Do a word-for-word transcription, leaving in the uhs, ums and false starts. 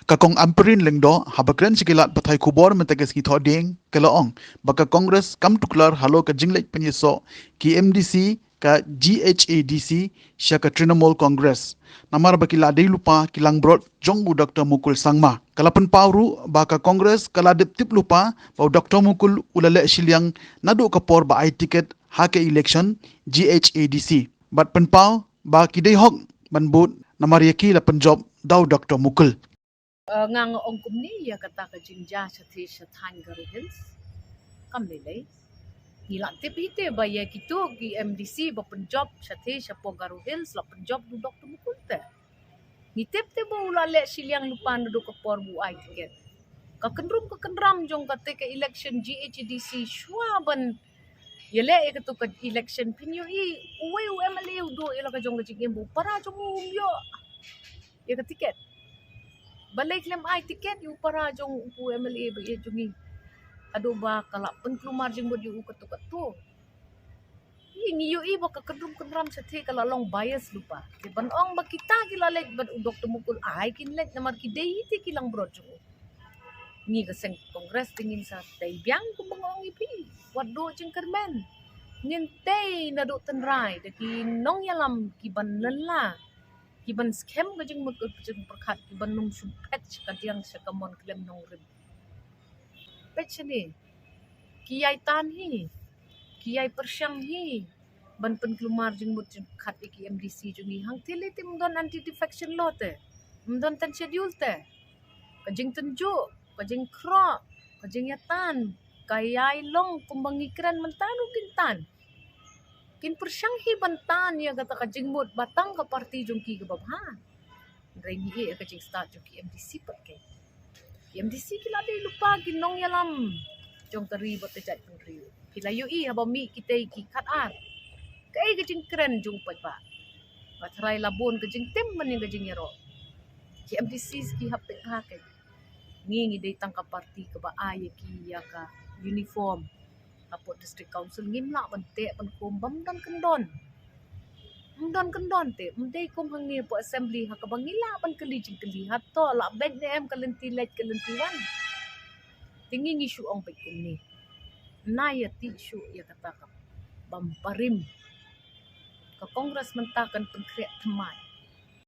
Ka Kong Ampareen Lyngdoh, haba kren sha ki lad pathai khubor mynta ka sngi Thohdieng, ka la ong ba ka Congress kam tuklar halor ka jingleit pynïasoh ki M D C ka G H A D C sha ka Trinamool Congress, namar ba ki la dei lypa ki langbrot jong u Doctor Mukul Sangma. Ka la pynpaw ruh ba ka Congress ka la dep tip lypa ba u Doctor Mukul u la leh shiliang naduh ka por ba ai tiket ha ka election G H A D C, bad pynpaw ba ki dei hok ban bud namar ïa ki la pynjop da u Doctor Mukul. Uh, nga nga ong kumne ïa kata ka jingjia shatei sha thaiñ Garo Hills. Kam lei lei. Ngi la tip hi te ba ïa kito ki M D C ba pynjop shatei shapoh Garo Hills la pynjop da u Doctor Mukul te. Ngi tip te ba u la leh shiliang lypa naduh ka por ba u ai tiket. Ka kynrum ka kynram jong kata ka election G H A D C shuwa ban ïaleh ïa kato ka election phin ïohi uwei u M L A u duh ïa la ka jong ka jingim ba u para jong u um ïoh ïa ka tiket. Balei khlem ai tiket ïa u para jong u M L A ba ïeit jong ngi. Haduh ba ka la pynkulmar jingmut ïa u katto katto. Ngi ïohi ba ka kynrum kynram shatei ka la long bias lypa. Te ban ong ba kita ki la leit bad u Doctor Mukul, ai kin leit namar ki dei hi te ki langbrot jong u. Ngi ka seng Congress te ngin sa tei biang kumba nga ong ïa phi. Wat duh jingkyrmen. Ngin tei naduh tynrai da ki nongïalam ki ban lynla, ki ban skhem ka jingmut ka jingpyrkhat, ki ban ym shu phet sha kadiang sha kamon khlem nongrim. Peit shane, ki ïai tan hi, ki ïai pyrshang hi ban pynkulmar jingmut jingpyrkhat ïa ki M D C jong ngi. Hangtei lei te ym don anti defection law te, ym don ten schedule te. Ka jingtynjuh, ka jingkhroh, ka jingïatan, ka ïai long kumba ngi kren mynta ruh kin tan. Kin pyrshang hi ban tan ïa kata ka jingmut ba tang ka party jong ki kaba bha. Hynrei ngi ïeh ïa ka jingstad jong ki M D C pat. Ki M D C ki la dei lypa ki nongïalam jong ka ri bad ka jaitbynriew. Phi la ïohi haba mih kitei ki khadar, kaei ka jingkren jong u paidbah? Ba tharai la bun ka jingtim ban ïa ka jingïaroh. Ki M D C ki hap peit bha. Ngi ngi dei tang ka party kaba ai ïa ki ïa ka uniform. Hapoh District Council ngim lah ban teh ban khum, bym don kyndon. Ym don kyndon te, ym dei kum hangne hapoh Assembly ha kaba ngi lah ban kylli jingkylli, hato la beit ne em ka lynti leit ka lynti wan. Te ngi ngi shu ong beit kumne, na ïa tih shuh ïa kata ka bym barim. Ka Congress mynta kan pynkhreh thymmai.